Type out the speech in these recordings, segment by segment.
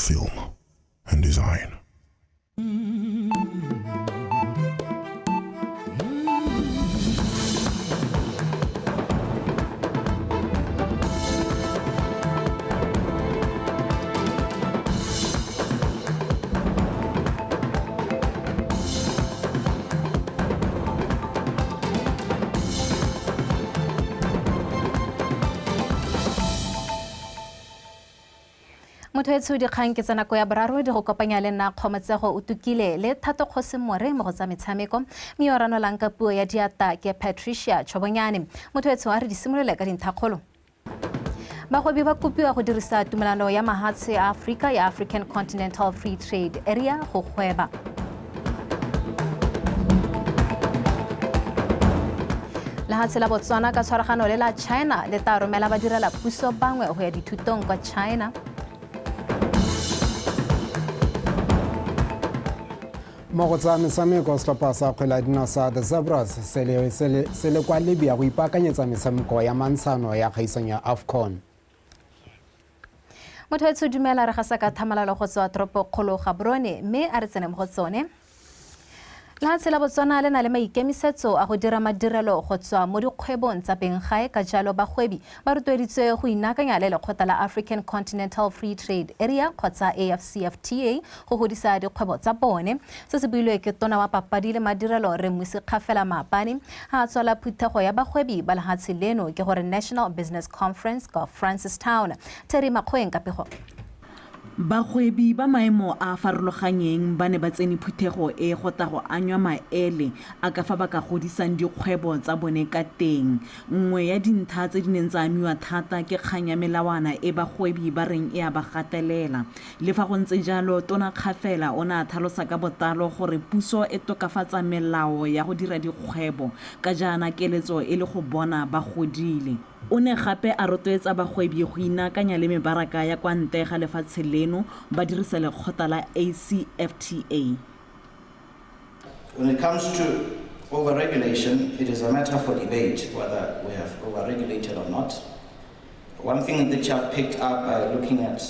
Film and Design. Motho etsho, dikgang ke tsa nako ya boraro, di go kopanya le nna Kgomotsego o tukile le Thato Kgosi More mo go tsa metshameko, mme yo ranolang ka puo ya diata ke Patricia Chobonyane. Motho etsho, a re di simolole ka dinthakgolo. Bagwebi ba kopiwa go dirisa tumelano ya mahatshe a Aforika ya African Continental Free Trade Area go gweba. Lehatshe la Botswana ka tshwaragano le la China le tla romela badirela puso bangwe go ya dithutong kwa China. Mo go tsa metshameko, setlhopha sa kgwele ya dinao sa The Zebras se le kwa Libya go ipaakanyetsa metshameko ya mantshano ya kgaisanyo ya AFCON. Motho etsho, dumela. Re gasa ka thamalalo go tswa toropokgolo Gaborone, mme a re tsene mo go tsone. Lehatshe la Botswana le na le maikemisetso a go dira madirelo go tswa mo dikgwebong tsa benggae, ka jalo bagwebi ba rotloeditswe go inaakanya le lekgotla la African Continental Free Trade Area kgotsa AfCFTA go godisa dikgwebo tsa bone. Se se builwe ke tona wa papadi le madirelo re Mmusi Kgafela maabane a tswala phuthego ya bagwebi ba lehatshe leno, ke gore National Business Conference, kwa Francistown. Terry Makgoeng ka pego. Bagwebi ba maemo a a farologanyeng ba ne ba tsene phuthego e go tla go anywa maele a ka fa ba ka godisang dikgwebo tsa bone ka teng. Nngwe ya dintlha tse di neng tsa amiwa thata ke kgang ya melawana e bagwebi ba reng e a ba gatelela. Le fa go ntse jalo, Tona Kgafela o ne a tlhalosa ka botlalo gore puso e tokafatsa melao ya go dira dikgwebo ka jaana keletso e le go bona ba godile. O ne gape a rotloetsa bagwebi go inaakanya le mebaraka ya kwa ntle ga lefatshe leno ba dirisa lekgotla la ACFTA. When it comes to overregulation, it is a matter for debate whether we have overregulated or not. One thing that I've picked up by looking at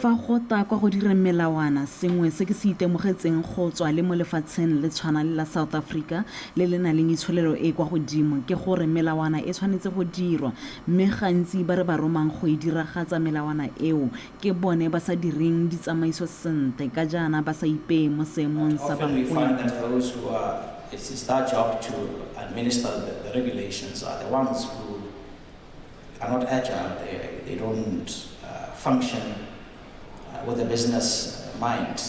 Fa go tla kwa go direng melawana, sengwe se ke se itemogetseng go tswa le mo lefatsheng le tshwana le la South Africa le le nang le itsholelo e kwa godimo ke gore melawana e tshwanetse go dirwa, mme gantsi ba re ba romang go e diragatsa melawana eo ke bone ba sa direng ditsamaiso sentle ka jaana ba sa ipeye mo seemong sa Often we find bagwebi. That those who are, it's their job to administer the regulations are the ones who are not agile, they don't function with a business mind.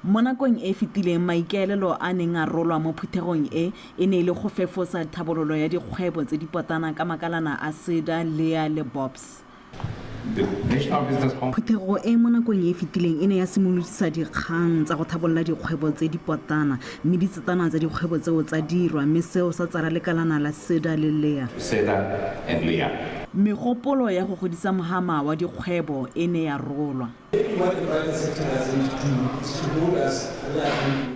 Mo nakong e e fetileng, maikaelelo a neng a rolwa mo phuthegong e e ne e le go fefosa tlhabololo ya dikgwebo tse di potana ka makalana a SEDA, LEA le BOPS. Phuthego e mo nakong e e fetileng e ne ya simolodisa dikgang tsa go tlhabolola dikgwebo tse di potana, mme ditsetana tsa dikgwebo tseo tsa dirwa, mme seo sa tsala lekalana la SEDA le LEA. SEDA and LEA. Megopolo ya go godisa mohama wa dikgwebo e ne ya rolwa.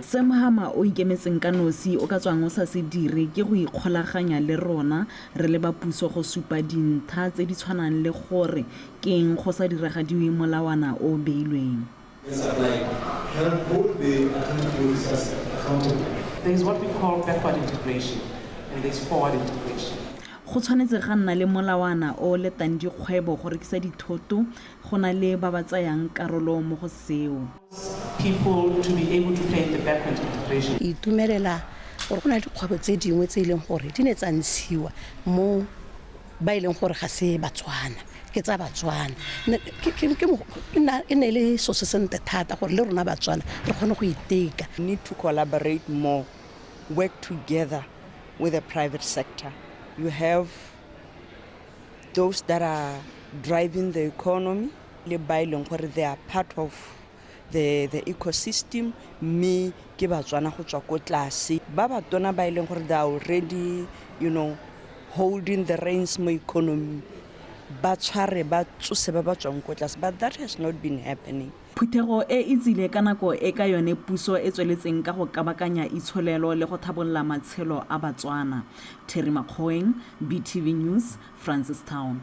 Se mohama o ikemetseng ka nosi o ka tswang o sa se dire ke go ikgolaganya le rona re le ba puso go supa dintlha tse di tshwanang le gore ke eng go sa diragadiwe molawana o o beilweng. There is what we call backward integration and there's forward integration. Go tshwanetse ga nna le molawana o o letang dikgwebo go rekisa dithoto go na le ba ba tsayang karolo mo go seo. People to be able to play in the backward integration. Itumelela gore go na le dikgwebo tse dingwe tse e leng gore di ne tsa ntshiwa mo ba e leng gore ga se Batswana, ke tsa Batswana. E ne e le so se sentle thata gore le rona Batswana re kgone go iteka. Need to collaborate more, work together with the private sector. You have those that are driving the economy le ba e leng gore they are part of the ecosystem, mme ke Batswana go tswa ko tlase, ba batona ba e leng gore they are already holding the reins mo economy, ba tshware ba tsose ba ba tswang ko tlase, but that has not been happening. Phuthego e e tsile ka nako e ka yone puso e tsweletseng ka go kabakanya itsholelo le go tlhabolola matshelo a Batswana. Terry Makgoeng, BTV News, Francistown.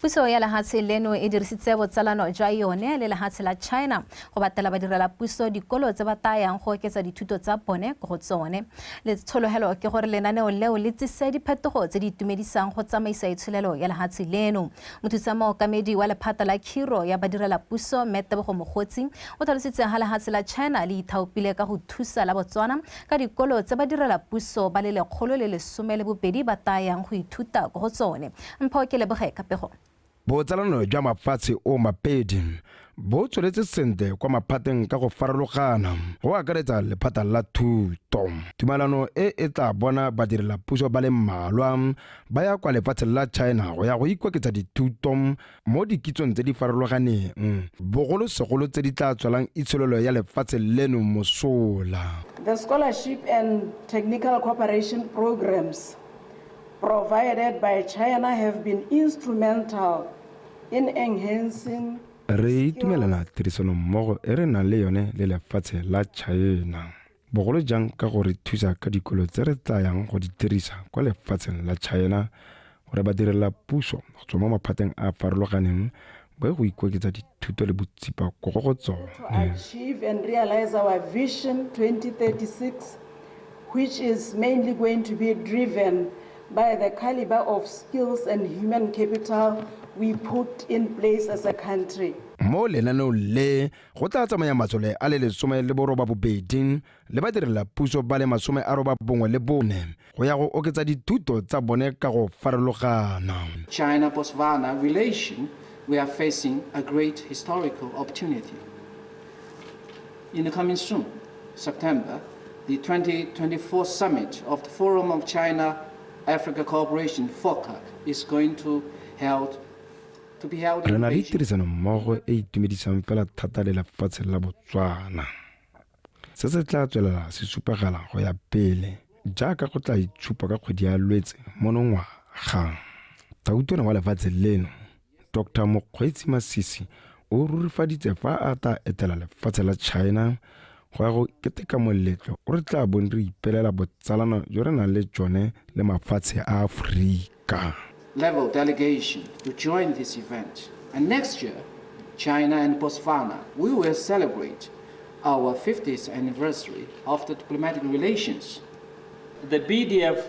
Puso ya lehatshe leno e dirisitse botsalano jwa yone le lehatshe la China go batela badirela puso dikolo tse ba tayang go oketsa dithuto tsa bone ko go tsone. Letshologelo ke gore lenaneo leo le tsise diphetogo tse di itumedisang go tsamaisa itsholelo ya lehatshe leno. Mothusa mookamedi wa lephata la khiro ya badirela puso Mme Tebogo Mogotsi o tlhalositse ha lehatshe la China le ithaopile ka go thusa la Botswana ka dikolo tse badirela puso ba le 112 ba tayang go ithuta ko go tsone. Mpho ke leboge ka pego. Botsalano jwa mafatshe o mapedi bo tsweletse sentle kwa maphateng ka go farologana, go akaretsa lephata la thuto. Tumalano e e tla bona badirelapuso ba le mmalwa ba ya kwa lefatsheng la China go ya go ikoketsa dithuto mo dikitsong tse di farologaneng, bogolosegolo tse di tla tswelang itsholelo ya lefatshe leno mosola. The scholarship and technical cooperation programs provided by China have been instrumental in enhancing. Re itumelela tirisanommogo e re nang le yone le lefatshe la China, bogolo jang ka go re thusa ka dikolo tse re tlayang go di dirisa kwa lefatsheng la China gore badirela puso go tswa mo maphateng a a farologaneng ba ye go ikoketsa dithuto le botsipa ko go tsone. To achieve and realize our vision 2036, which is mainly going to be driven by the caliber of skills and human capital we put in place as a country. Mo lenaneong le go tla tsamaya masole a le 18 le badirela puso ba le 94 go ya go oketsa dithuto tsa bone ka go farologana. China-Botswana relation, we are facing a great historical opportunity. In the coming soon, September, the 2024 summit of the Forum of China-Africa Cooperation, FOCAC, is going to held to be held Re in na le Beijing. tirisanommogo e itumedisang fela thata le lefatshe la Botswana. Se se tla tswelela se supagala go ya pele jaaka go tla itshupa ka kgwedi ya Lwetse monongwaga. Tautona wa lefatshe leno, Dr. Mokgweetsi Masisi, o rurifaditse fa a tla etela lefatshe la China go ya go keteka moletlo o re tla bong re ipelela botsalano jo re nang le jone le mafatshe a Aforika. Level delegation to join this event. And next year, China and Botswana, we will celebrate our 50th anniversary of the diplomatic relations. The BDF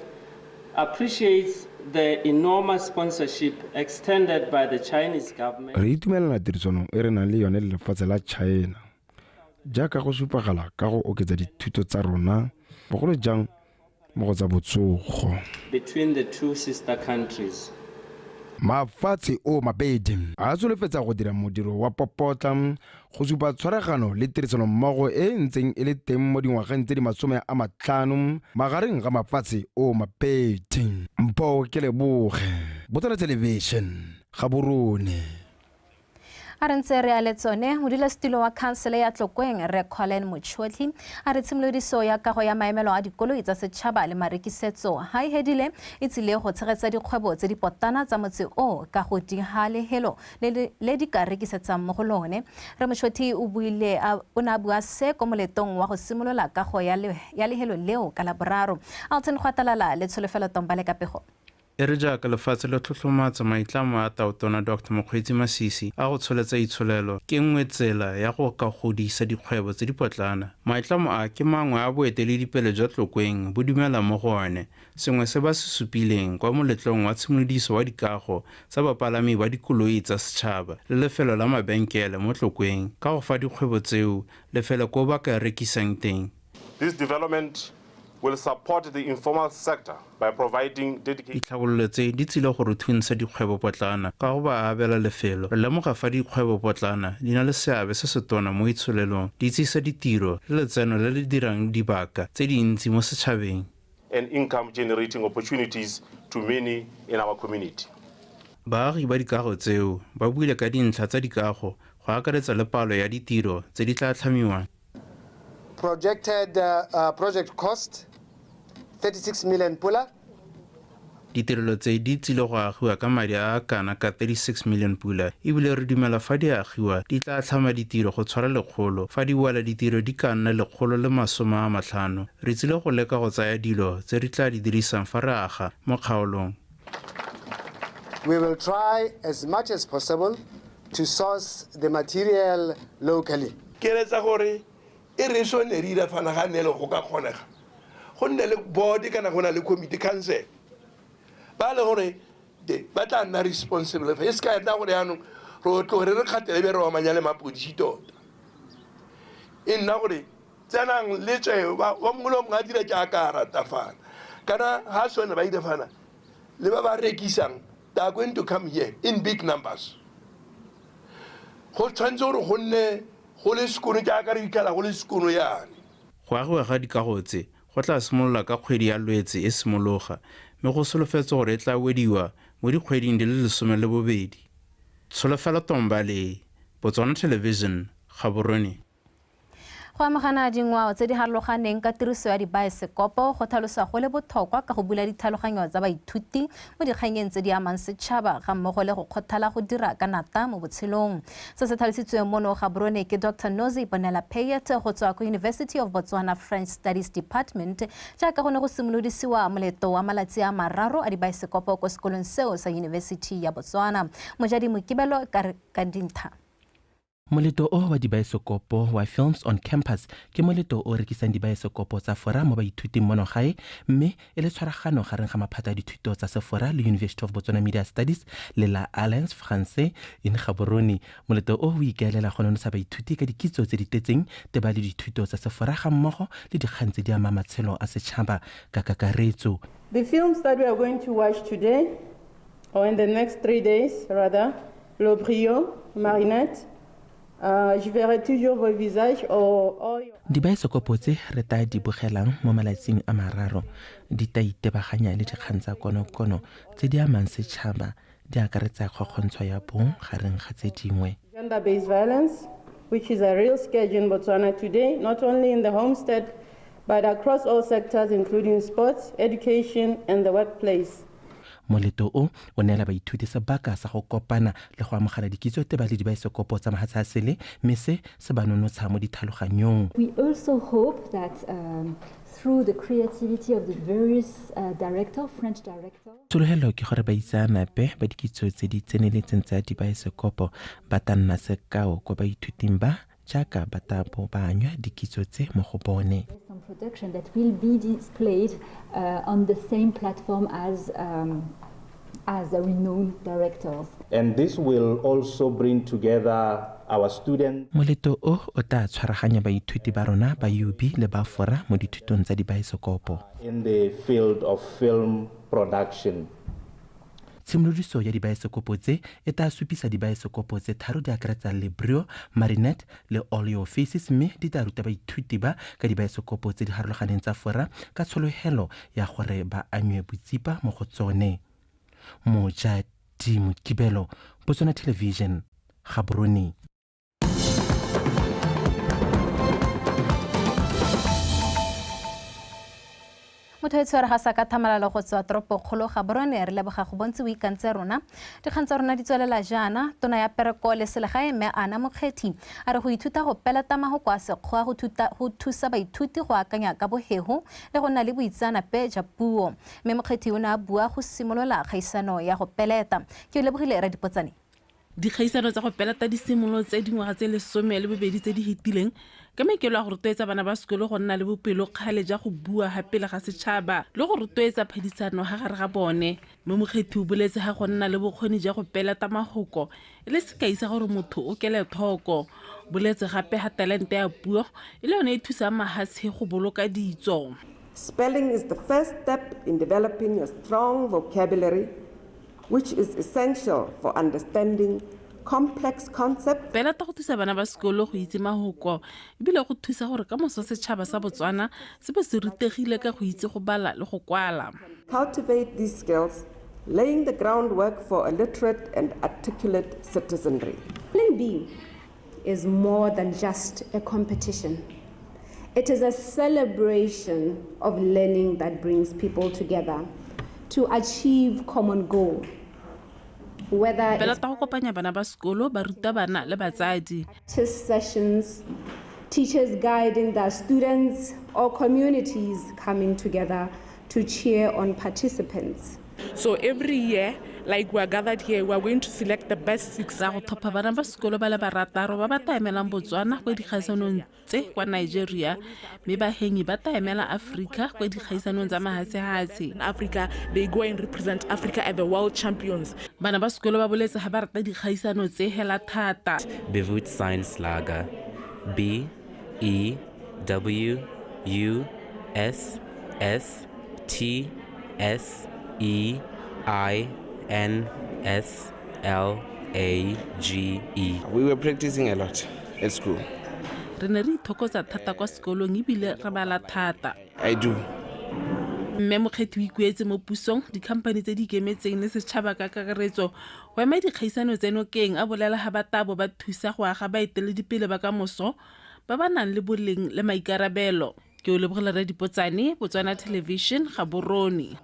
appreciates the enormous sponsorship extended by the Chinese government. Re itumelela tirisano e re nang le yone le lefatshe la China, jaaka go supagala ka go oketsa dithuto tsa rona, bogolo jang mo go tsa botsogo. Between the two sister countries. Mafatshe o mabedi a solofetsa go dira modiro wa popotla go supa tshwaragano le tirisanommogo e e ntseng e le teng mo dingwageng tse di 50 magareng ga mafatshe o mabedi. Mpho ke leboge, Botswana Television, Gaborone. A re ntse re ya le tsone, modulasetilo wa khansele ya Tlokweng Rre Colin Motšhotlhi a re tshimolodiso ya kago ya maemelo a dikoloi tsa setšhaba le marekisetso ha e hedile e tsile go tshegetsa dikgwebo tse di potana tsa motse o ka go diga lehelo le di ka rekisetsang mo go lone. Rre Motšhotlhi o buile o ne a bua se ko moletong wa go simolola kago ya lehelo leo ka Laboraro. Alton Kgwatalala le Tsholofelo Tombale ka pego. E re jaaka lefatshe le tlhotlhomatsa maitlamo a Tautona Dr. Mokgweetsi Masisi a go tsholetsa itsholelo ke nngwe tsela ya go ka godisa dikgwebo tse di potlana. Maitlamo a ke mangwe a boeteledipele jwa Tlokweng bo dumela mo go one, sengwe se ba se supileng kwa moletlong wa tshimolodiso wa dikago tsa bapalami ba dikoloi tsa setšhaba le lefelo la mabenkele mo Tlokweng ka go fa dikgwebo tseo lefelo ko ba ka rekisang teng. This development will support the informal sector by providing dedicated Ditlhabololo tse di tsile go re thuntsha dikgwebo potlana ka go ba abela lefelo. Re lemoga fa dikgwebo potlana di na le seabe se se tona mo itsholelong, di tsisa ditiro le letseno le le dirang dibaka tse dintsi mo setšhabeng. And income generating opportunities to many in our community. Baagi ba dikago tseo ba buile ka dintlha tsa dikago go akaretsa le palo ya ditiro tse di tla tlhamiwang. Projected project cost 36 million pula. Ditirelo tse di tsile go agiwa ka madi a a kana ka 36 million pula, ebile re dumela fa di agiwa di tla tlhama ditiro go tshwara 100, fa di wela ditiro di ka nna 150. Re tsile go leka go tsaya dilo tse re tla di dirisang fa re aga mo kgaolong. We will try as much as possible to source the material locally. Ke eletsa gore e re so ne re ira fana ga ne le go ka kgonega. Go nne le board kana go na le committee council. Ba le gore ba tla nna responsible fa e se ka nna gore jaanong re tloge re kgatele be re omanya le mapodisi tota. E nna gore tsenang le tswe wa mongwe le mongwe a dira jaaka a rata fana. Kana ga sone ba ira fana le ba ba rekisang, they are going to come here in big numbers. Go tshwanetse gore go nne go le sekono jaaka re fitlhela go le sekono yane. Go agiwa ga dikago tse go tla simolola ka kgwedi ya Lwetse e simologa, mme go solofetswe gore e tla wediwa mo dikgweding di le 12. Tsholofelo Tombale, Botswana Television, Gaborone. Go amogana dingwao tse di harologaneng ka tiriso ya dibaesekopo go tlhaloswa go le botlhokwa ka go bula ditlhaloganyo tsa baithuti mo dikganyeng tse di amang setšhaba ga mmogo le go kgothala go dira ka nata mo botshelong. Se se tlhalositsweng mono Gaborone ke Dr. Nozi Bonela Payet go tswa ko University of Botswana French Studies Department, jaaka go ne go simolodisiwa moleto wa malatsi a mararo a dibaesekopo ko sekolong seo sa University ya Botswana. Mojadi Mokibelo ka dintha. Moleto o wa dibaesekopo wa Films on Campus ke moleto o rekisang dibaesekopo tsa Fora mo baithuting mono gae, mme e le tshwaragano gareng ga maphata a dithuto tsa Sefora le University of Botswana Media Studies le la Alliance Française in Gaborone. Moleto o o ikaelela go nonotsha baithuti ka dikitso tse di tletseng teba le dithuto tsa Sefora ga mmogo le dikgang tse di amang matshelo a setšhaba ka kakaretso. The films that we are going to watch today, or in the next 3 days rather, Le Brio, Marinette, je verrai toujours vos visages or Dibaesekopo tse re tla di bogelang mo malatsing a mararo di tla itebaganya le dikgang tsa konokono tse di amang setšhaba, di akaretsa kgokgontsho ya bong gareng ga tse dingwe. Gender-based violence, which is a real scourge in Botswana today, not only in the homestead, but across all sectors including sports, education and the workplace. Moleto o o neela baithuti sebaka sa go kopana le go amogela dikitso teba le dibaesekopo tsa mafatshe a sele, mme se se ba nonotsha mo ditlhaloganyong. We also hope that through the creativity of the various French directors. Tshologelo ke gore baitseanape ba dikitso tse di tseneletseng tsa dibaesekopo ba tla nna sekao kwa baithuting ba jaaka ba tla bo ba anywa dikitso tse mo go bone. Some production that will be displayed on the same platform as renowned directors. And this will also bring together our students. Moleto o o tla tshwaraganya baithuti ba rona ba UB le ba Fora mo dithutong tsa dibaesekopo. In the field of film production. Tshimolodiso ya dibaesekopo tse e tla supisa dibaesekopo tse tharo di akaretsa Le Brio, Marinette le All Your Faces, mme di tla ruta baithuti ba ka dibaesekopo tse di harologaneng tsa Fora ka tshologelo ya gore ba anywe botsipa mo go tsone. Mojadi Mokibelo, Botswana Television, Gaborone. Motho e tshwere ga sa ka thamalalo go tswa toropokgolo Gaborone, re leboga go bontse o ikantse rona. Dikgang tsa rona di tswelela jaana. Tona ya pereko le selegae mme Ana Mokgethi a re go ithuta go peleta mahoko a sekgowa go thusa baithuti go akanya ka bohego le go nna le boitseanape ja puo. Mme Mokgethi o ne a bua go simolola kgaisano ya go peleta. Ke o lebogile Radipotsane. Dikgaisano tsa go peleta di simolotse dingwaga tse 12 tse di fetileng ka maikelo a go rotloetsa bana ba sekolo go nna le bopelokgale ja go bua ga pele ga setšhaba le go rotloetsa phedisano ga gare ga bone. Mme Mokgethi o boletse ga go nna le bokgoni ja go peleta mahoko e le sekai sa gore motho o kelethoko. Boletse gape ga talente ya puo e le yone e thusang mahatshe go boloka ditso. Spelling is the first step in developing a strong vocabulary, which is essential for understanding complex concepts. Peleta go thusa bana ba sekolo go itse mahoko ebile go thusa gore ka moso setšhaba sa Botswana se be se rutegile ka go itse go bala le go kwala. Cultivate these skills, laying the groundwork for a literate and articulate citizenry. Spelling Bee is more than just a competition. It is a celebration of learning that brings people together to achieve common goal. Whether Peleta go kopanya bana ba sekolo, baruta bana le batsadi. Sessions, teachers guiding their students, or communities coming together to cheer on participants. So every year Like we are gathered here, we are going to select the best six. Ra go thopha bana ba sekolo ba le barataro ba ba tla emelang Botswana kwa dikgaisanong tse kwa Nigeria, mme bahenyi ba tla emela Africa kwa dikgaisanong tsa mahatshehatshe. Africa, they go and represent Africa at the World Champions. Bana ba sekolo ba boletse ga ba rata dikgaisano tse hela thata. Bewusstseinslage. B E W U S S T S E I N S L A G E. We were practicing a lot at school. Re ne re ithokotsa thata kwa sekolong ebile re bala thata. I do. Mme Mokgethi o ikuetse mo pusong, dikhamphani tse di ikemetseng le setšhaba ka kakaretso go ema dikgaisano tseno keng a bolela ga ba tabo ba thusa go aga baeteledipele ba ka moso ba ba nang le boleng le maikarabelo. Ke o lebogela Radipotsane, Botswana Television, Gaborone.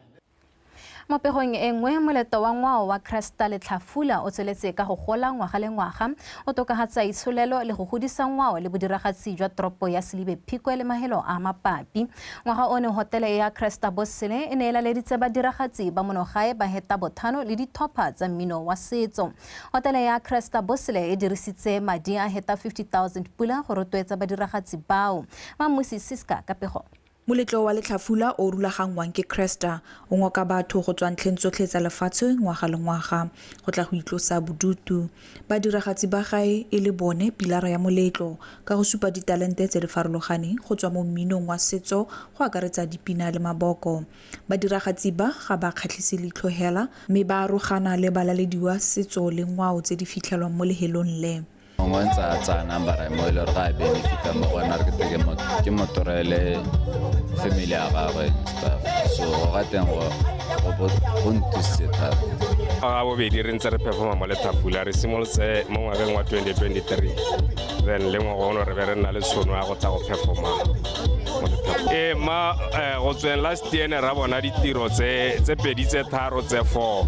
Mo pegong e nngwe, moleto wa ngwao wa Cresta Letlhafula o tsweletse ka go gola ngwaga le ngwaga, o tokafatsa itsholelo le go godisa ngwao le bodiragatsi jwa toropo ya Selibe Phikwe le mahelo a mapapi. Ngwaga ono hotele ya Cresta Bosele e ne e laleditse badiragatsi ba monogae ba heta bothano le dithopha tsa mmino wa setso. Hotele ya Cresta Bosele e dirisitse madi a heta 50,000 pula go rotloetsa badiragatsi bao. Mamusi Siska ka pego. Moletlo wa Letlhafula o rulaganngwang ke Cresta o ngoka batho go tswa ntlheng tsotlhe tsa lefatshe ngwaga le ngwaga go tla go itlosa bodutu. Badiragatsi ba gae e le bone pilara ya moletlo ka go supa ditalente tse di farologaneng go tswa mo mminong wa setso go akaretsa dipina le maboko. Badiragatsi ba ga ba kgatlhise leitlho hela mme ba arogana le balalediwa setso le ngwao tse di fitlhelwang mo lehelong le. Mongwe ntse a tsaya number mo e le gore ga e benefita mo go ena re ke motorele family ya gagwe stuff, so ga teng go nthusitse thata. Ga bobedi re ntse re performa mo Letlhafula, re simolotse mo ngwageng wa 2023, then le ngwaga ono re be re nna le tšhono ya go tla go performa mo Letlhafula. Ma go tsweng last year ne ra bona ditiro tse 2 tse 3 tse 4,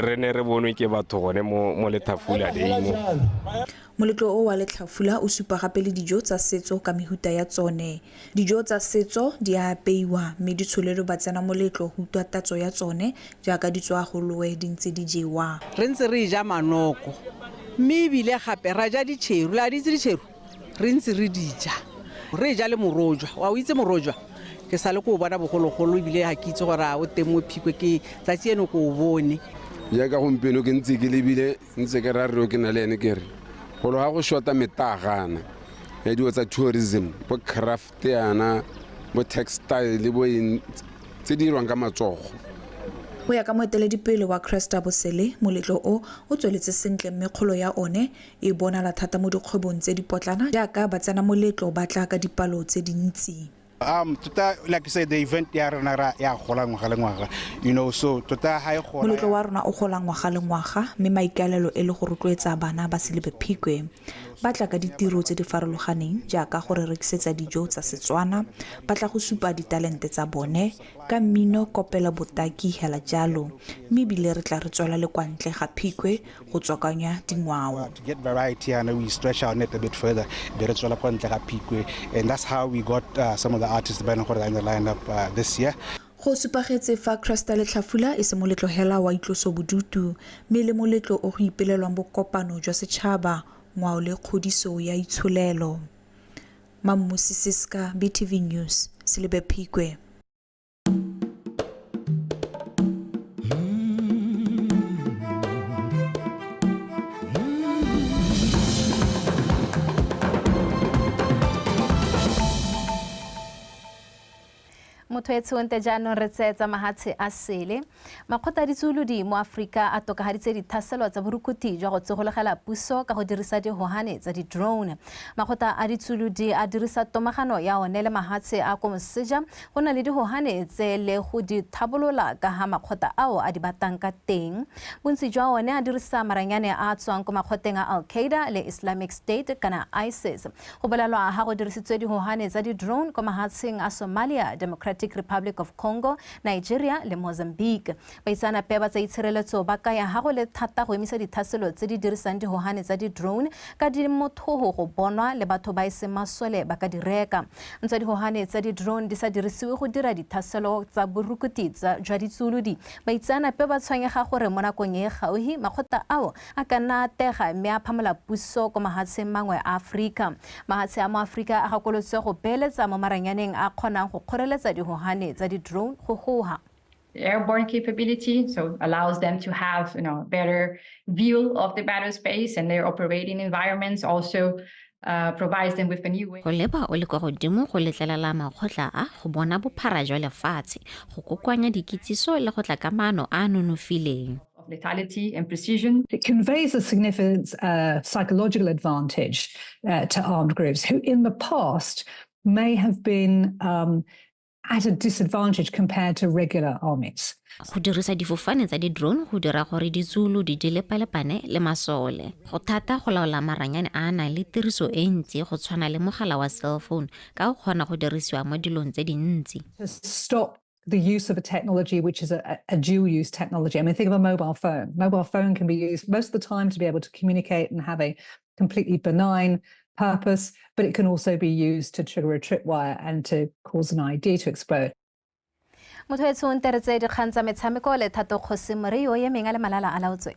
re ne re bonwe ke batho gone mo Letlhafula Day mo. Moletlo o wa Letlhafula o supa gape le dijo tsa setso ka mehuta ya tsone. Dijo tsa setso di a apeiwa mme di tsholelwe ba tsena moletlo go utlwa tatso ya tsone jaaka di tswa go loe di ntse di jewa. Re ntse re ja manoko mme ebile gape ra ja ditšheru, le a di itse ditšheru, re ntse re di ja. Re ja le morojwa, wa o itse morojwa? Ke sa le ko o bona bogologolo ebile ga ke itse gore a o teng mo Phikwe, ke tsatsi eno ko o bone. Jaaka gompieno ke ntse ke lebile ntse ke ra reo ke na le ene ke re golo ga go shota metagana ya dilo tsa tourism, bo craft yana, bo textile le bo eng tse di dirwang ka matsogo. Go ya ka moeteledipele wa Cresta Bosele, moletlo o o tsweletse sentle mme kgolo ya one e bonala thata mo dikgwebong tse di potlana jaaka ba tsena moletlo ba tla ka dipalo tse dintsi. Tota like you said, the event ya rona ya gola ngwaga le ngwaga, you know, so tota ha e gola. Moletlo wa rona o gola ngwaga le ngwaga mme maikaelelo e le go rotloetsa bana ba Selibe Phikwe. Ba tla ka ditiro tse di farologaneng jaaka go re rekisetsa dijo tsa Setswana, ba tla go supa ditalente tsa bone ka mmino, kopela, botaki hela jalo. Mme ebile re tla re tswela le kwa ntle ga Phikwe go tswakanya dingwao. To get variety and we stretch our net a bit further, be re tswela kwa ntle ga Phikwe, and that's how we got some of the artists ba leng gore in the lineup this year. Go supagetse fa Cresta Letlhafula e se moletlo hela wa itloso bodutu mme le moletlo o go ipelelwang bokopano jwa setšhaba, ngwao le kgodiso ya itsholelo. Mammusi Siska, BTV News, Selibe Phikwe. Motho e tshwente jaanong re tseetsa mahatshe a sele. Makgotla a ditsuolodi mo Aforika a tokahaditse dithaselo tsa borukuthi jwa go tsogologela puso ka go dirisa dihohane tsa di-drone. Makgotla a ditsuolodi a dirisa tomagano ya one le mahatshe a ko moseja go na le dihohane tse le go di thabolola ka ha makgotla ao a di batang ka teng. Bontsi jwa one a dirisa maranyane a tswang ko makgoteng a Al-Qaeda le Islamic State kana ISIS. Go bolelwa ha go dirisitswe dihohane tsa di-drone ko mahatsheng a Somalia, Democratic Democratic Republic of Congo, Nigeria le Mozambique. Baitseanape ba tsa itshireletso ba kaya ha go le thata go emisa dithaselo tse di dirisang dihohane tsa di-drone ka di mothoho go bonwa le batho ba e seng masole ba ka di reka. Ntswa dihohane tsa di-drone di sa dirisiwe go dira dithaselo tsa borukuti jwa ditsulodi, baitseanape ba tshwenyega gore mo nakong e gaufi makgotla ao a ka nna a tega mme a phamola puso ko mahatsheng mangwe a Aforika. Mahatshe a mo Aforika a gakolotswe go beeletsa mo maranyaneng a kgonang go kgoreletsa dihohane tsa di-drone go goga. Airborne capability, so allows them to have, you know, better view of the battle space and their operating environments. Also provides them with a new way. Go leba o le kwa godimo go letlelela makgotla a go bona bophara jwa lefatshe, go kokoanya dikitsiso le go tla ka maano a a nonofileng. Lethality and precision. It conveys a significant psychological advantage to armed groups who in the past may have been at a disadvantage compared to regular armies. Go dirisa difofane tsa di-drone go dira gore ditsulu di lepalepane le masole. Go thata go laola maranyane a a nang le tiriso e ntsi go tshwana le mogala wa cell phone ka o kgona go dirisiwa mo dilong tse dintsi. To stop the use of a technology which is a dual-use technology. I mean, think of a mobile phone. Mobile phone can be used most of the time to be able to communicate and have a completely benign purpose, but it can also be used to trigger a tripwire and to cause an IED to explode. Motho etsho nteretse dikgang tsa metshameko le Thato Kgosi Morei o emeng a le malala a laotswe.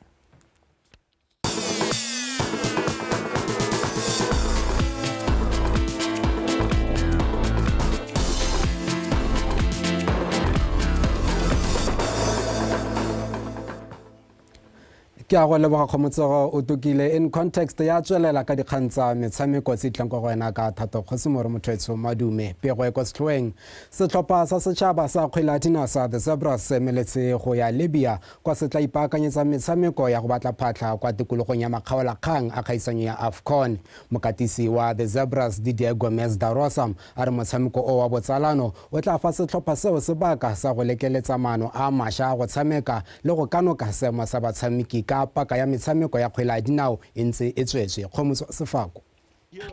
Ke a go leboga Kgomotsego o tokile in context ya tswelela ka dikgang tsa metshameko tse di tlang kwa go wena ka Thato Kgosi More motho madume. Pego e kwa setlhoeng, setlhopha sa setšhaba sa kgwele ya dinao sa The Zebras se emeletse go ya Libya kwa se tla ipaakanyetsa metshameko ya go batla phatlha kwa tikologong ya makgaolakgang a kgaisanyo ya AFCON. Mokatisi wa The Zebras Didier Gomez da Rosa a re motshameko o wa botsalano o tla fa setlhopha seo sebaka sa go lekeletsa maano a mašwa a go tshameka le go kanoka seemo sa batshameki ka paka ya metshameko ya kgwele ya dinao e ntse e tswetswe. Kgomotso Sefako.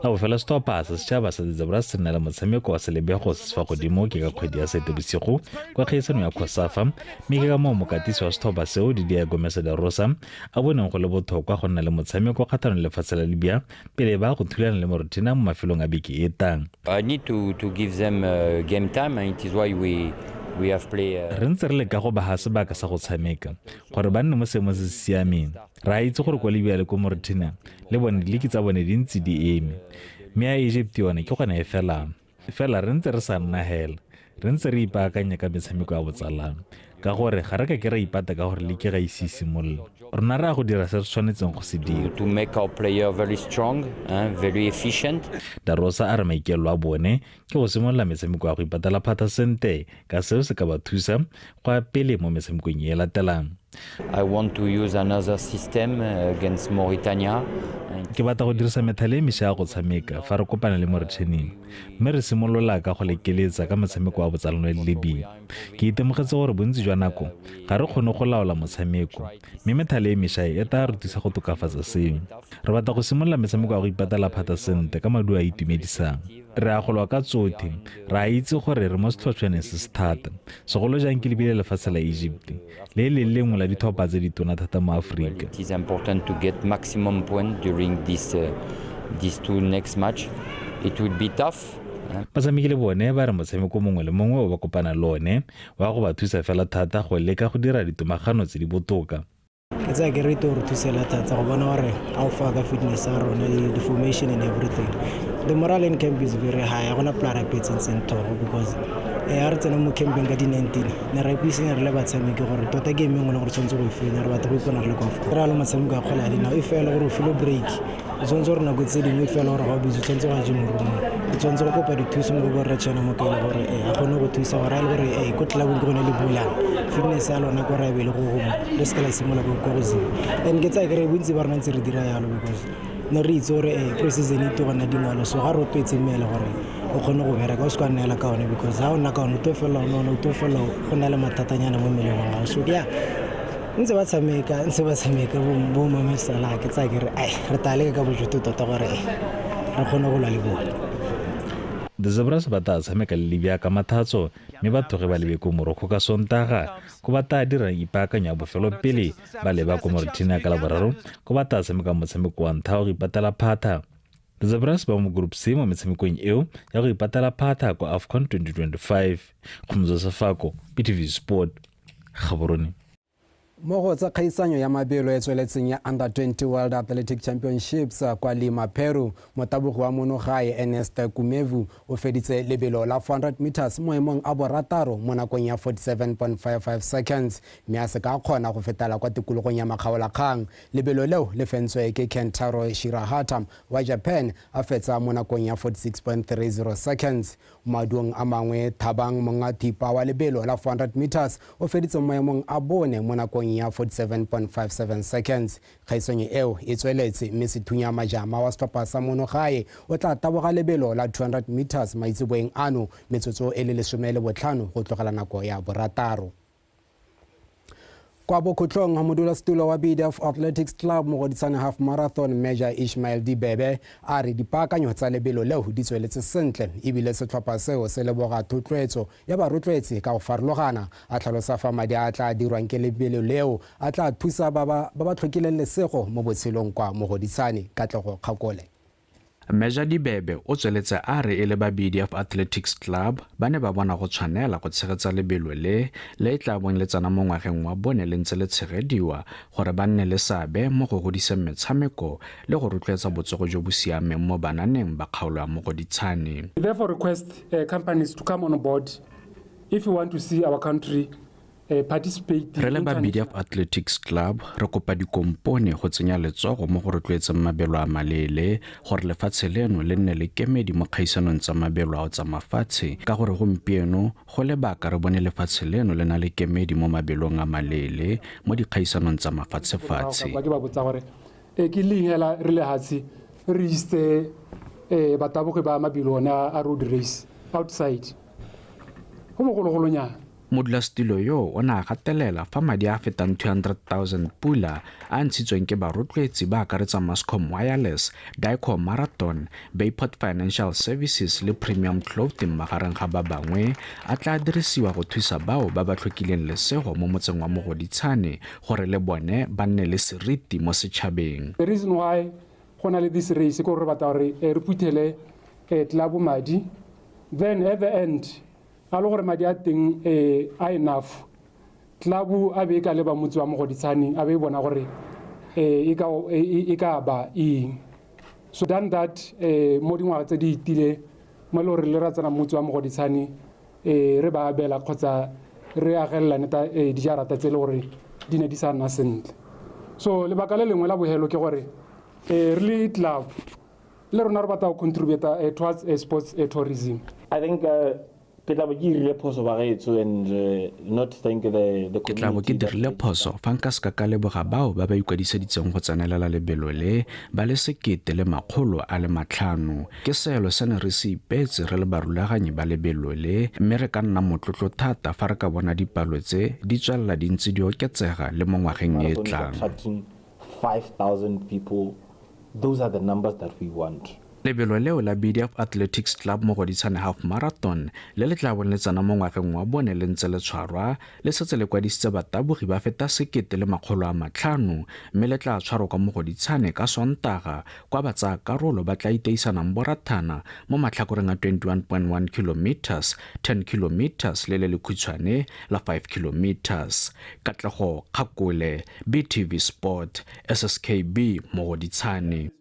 La bofelo setlhopha sa setšhaba sa The Zebras se nna le motshameko wa selebego se se fa godimo ke ka kgwedi ya Seetebosigo kwa kgaisanong ya COSAFA, mme ke ka moo mokatisi wa setlhopha seo Didier Gomez da Rosa a boneng go le botlhokwa go nna le motshameko kgatlhanong le lefatshe la Libya pele ba go thulana le Mauritania mo mafelong a beke e tang. I need to give them game time, and it is why we have play. Re ntse re leka go ba sebaka sa go tshameka gore ba nne mo seemong se se siameng. Re a itse gore kwa Libya le ko Mauritania le bone diliki tsa bone di ntse di eme, mme ya Egypt yone ke gone e felang. Fela re ntse re sa nna hela, re ntse re ipaakanya ka metshameko ya botsalano ka gore ga re ka ke ra ipata ka gore liki ga ise e simolola. Rona re a go dira se re tshwanetseng go se dira. To make our player very strong, very efficient. Da Rosa a re maikaelelo a bone ke go simolola metshameko ya go ipatela phata sente ka seo se ka ba thusa go ya pele mo metshamekong e latelang. I want to use another system against Mauritania. Ke batla go dirisa methale e mešwa ya go tshameka fa re kopana le Mauritania, mme re simolola ka go lekeletsa ka motshameko wa botsalano le Libya. Ke itemogetse gore bontsi jwa nako ga re kgone go laola motshameko, mme methale e mešwa e tla re thusa go tokafatsa seo. Re batla go simolola metshameko ya go ipatela phata sente ka maduo a itumedisang. Re a golwa ka tsotlhe, re a itse gore re mo setlhotshwaneng se se thata, segolo jang ke lebile lefatshe la Egypt le le lengwe la ditlhopha tse ditona thata mo Aforika. It is important to get maximum point during this these two next match. It will be tough. Batshameki le bone ba re motshameko mongwe le mongwe o ba kopana le one wa go ba thusa fela thata go leka go dira ditomagano tse di botoka. Ke tsaya ke rate gore thusela thata go bona gore how far ka fitness ya rona le formation and everything. The morale in camp is very high. Ga gona plan e tsentseng thogo because a re tsena mo campeng ka di-19 ne ra ipuisanya re le batshameki gore tota game e nngwe le gore tshwanetse go e fenya, re batla go ipona re le kwa re a le motshameko ya kgwele ya dinao e fela gore o file break, o tshwanetse gore nako tse dingwe e fela gore ga o busy o tshwanetse go ya gym room-ong, o tshwanetse go kopa dithuso mo go borre China Mokaila gore a kgone go thusa gore a le gore ko club-ong ke gone le bulang fitness ya lona ko ra e be le go gongwe le seke la simolola ko go zero. And ke tsaya kere bontsi ba rona ntse re dira yalo because ne re itse gore pre-season e togana dingwalo, so ga re rotloetse mmele gore o kgone go bereka o se ka nneela ka one because ga o nna ka one o tlo felela o nona, o tlo felela go na le mathatanyana mo mmeleng wa gago. So yeah, ntse ba tshameka bo Mohamed Salah, ke tsaya kere ai re tla leka ka bojoto tota gore re kgone go lwa le bone. The The Zebras ba tla tshameka le Libya ka Mathatso mme ba tloge ba lebe ko Morocco ka Sontaga ko ba tla dirang ipaakanyo ya bofelo pele ba leba ko Mauritania ka Laboraro ko ba tla tshameka motshameko wa ntlha wa go ipatela phatha. The Zebras ba mo Group C mo metshamekong eo ya go ipatela phatha kwa AFCON 2025. Kgomotso Sefako, BTV Sport, Gaborone. Mo go tsa kgaisanyo ya mabelo e tsweletseng ya Under 20 World Athletic Championships kwa Lima, Peru, motabogi wa monogae Ernest Kumevu o feditse lebelo la 400 meters mo maemong a borataro mo nakong ya 47.55 seconds mme a se ka kgona go fetela kwa tikologong ya makgaolakgang. Lebelo leo le fentswe ke Kentaro Shirahata wa Japan a fetsa mo nakong ya 46.30 seconds. Maduong a mangwe, Thabang Mongathipa wa lebelo la 400 meters o feditse mo maemong a bone mo nakong ya 47.57 seconds. Kgaisanyo eo e tsweletse mme Sethunya Majama wa setlhopha sa monogae o tla taboga lebelo la 200 meters maitseboeng ano metsotso e le 15 go tlogela nako ya borataro. Kwa bokhutlong, modulasetulo wa BDF Athletics Club Mogoditshane Half Marathon Major Ishmael Dibebe a re dipaakanyo tsa lebelo leo di tsweletse sentle ebile setlhopha seo se leboga thotloetso ya barotloetsi ka go farologana. A tlhalosa fa madi a tla dirwang ke lebelo leo a tla thusa ba ba tlhokileng lesego mo botshelong kwa Mogoditshane. Katlego Kgakole. Major Dibebe o tsweletse a re e le ba BDF Athletics Club ba ne ba bona go tshwanela go tshegetsa lebelo le le tla bong le tsena mo ngwageng wa bone le ntse le tshegediwa gore ba nne le seabe mo go godiseng metshameko le go rotloetsa botsogo jo bo siameng mo bananeng ba kgaolo ya Mogoditshane. We therefore request companies to come on board if you want to see our country participate. Re le ba BDF Athletics Club re kopa dikompone go tsenya letsogo mo go rotloetseng mabelo a maleele gore lefatshe leno le nne le kemedi mo kgaisanong tsa mabelo ao tsa mafatshe, ka gore gompieno go lebaka re bone lefatshe leno le na le kemedi mo mabelong a maleele mo dikgaisanong tsa mafatshefatshe. Ke ba botsa gore ke leng hela re le hatshe re iste batabogi ba mabelo one a road race outside go bogologolonyana. Modulasetulo yo o ne a gatelela fa madi a fetang 200,000 pula a ntshitsweng ke barotloetsi ba akaretsa Mascom Wireless, Dicom Marathon, Bayport Financial Services le Premium Clothing magareng ga ba bangwe a tla dirisiwa go thusa bao ba ba tlhokileng lesego mo motseng wa Mogoditshane gore le bone ba nne le seriti mo setšhabeng. The reason why go na le this race ke gore re batla gore re phuthele club madi, then at the end a le gore madi a teng a enough, club a be ka leba motse wa Mogoditshane a be bona gore e ka ba eng. So done that mo dingwaga tse di itile mo le gore le ra tsena motse wa Mogoditshane re ba abela kgotsa re agelelane ta dijarata tse le gore di ne di sa nna sentle. So lebaka le lengwe la bohelo ke gore re le club le rona re batla go contribute towards sports tourism. I think ke tla bo ke dirile phoso ba gaetsho and not thank the Ke tla bo ke dirile phoso fa nka se ka leboga bao ba ba ikwadiseditseng go tsenelela lebelo le ba le 1,500. Ke seelo se ne re se ipeetse re le barulaganyi ba lebelo le, mme re ka nna motlotlo thata fa re ka bona dipalo tse di tswelela di ntse di oketsega le mo ngwageng e tlang. 5,000 people, those are the numbers that we want. Lebelo leo la BDF Athletics Club Mogoditshane Half Marathon le le tla bong le tsena mo ngwageng wa bone le ntse le tshwarwa le setse le kwadisitse batabogi ba feta 1,500 mme le tla tshwarwa kwa Mogoditshane ka Sontaga kwa ba karolo ba tla iteisanang borathana mo matlhakoreng a 21.1 kilometers, 10 kilometers le le lekhutshwane la 5 kilometers. Katlego Kgakole, BTV Sport, SSKB Mogoditshane.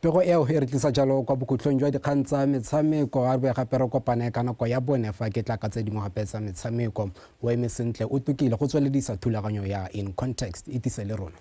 Pego eo e re tlisa jalo kwa bokhutlong jwa dikgang tsa metshameko. A re gape re kopane ka nako ya bone fa ke tla ka tse dingwe gape tsa metshameko. O eme sentle, o tokile go tsweledisa thulaganyo ya In Context. E tise le rona.